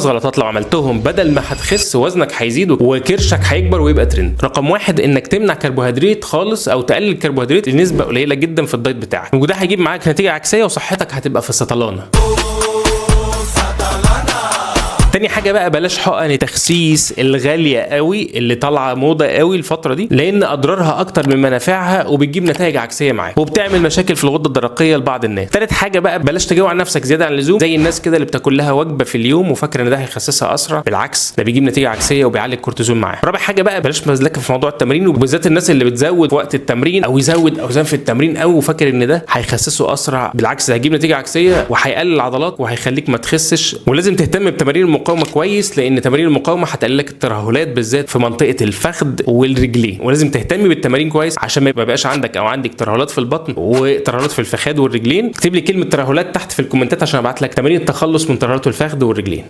غلطات لو عملتهم بدل ما هتخس وزنك هيزيد وكرشك هيكبر ويبقى ترند. رقم 1، انك تمنع كربوهيدرات خالص او تقلل الكربوهيدرات لنسبه قليله جدا في ال diet بتاعك، وده هيجيب معاك نتيجة عكسية وصحتك هتبقى في السطلانه. تاني حاجة بقى، بلاش حقن تخسيس الغالية قوي اللي طالعه موضة قوي الفترة دي، لان اضرارها اكتر من منافعها وبتجيب نتائج عكسية معاك وبتعمل مشاكل في الغدة الدرقية لبعض الناس. تالت حاجة بقى، بلاش تجوع نفسك زيادة عن اللزوم، زي الناس كده اللي بتاكل لها وجبة في اليوم وفاكره ان ده هيخسسها اسرع، بالعكس ده بيجيب نتيجة عكسية وبيعلي الكورتيزون معاه. رابع حاجة بقى، بلاش مزلكه في موضوع التمرين، وبالذات الناس اللي بتزود وقت التمرين او يزود اوزان في التمرين قوي وفاكر ان ده هيخسسه اسرع، بالعكس ده هيجيب نتيجة عكسية وهيقلل العضلات وهيخليك ما تخسش. ولازم تهتم بتمارين المقاومة كويس، لان تمارين المقاومة هتقلل لك الترهلات بالذات في منطقة الفخذ والرجلين، ولازم تهتمي بالتمارين كويس عشان ما يبقاش عندك او عندك ترهلات في البطن وترهلات في الفخاد والرجلين. اكتب لي كلمة ترهلات تحت في الكومنتات عشان ابعت لك تمارين التخلص من ترهلات الفخذ والرجلين.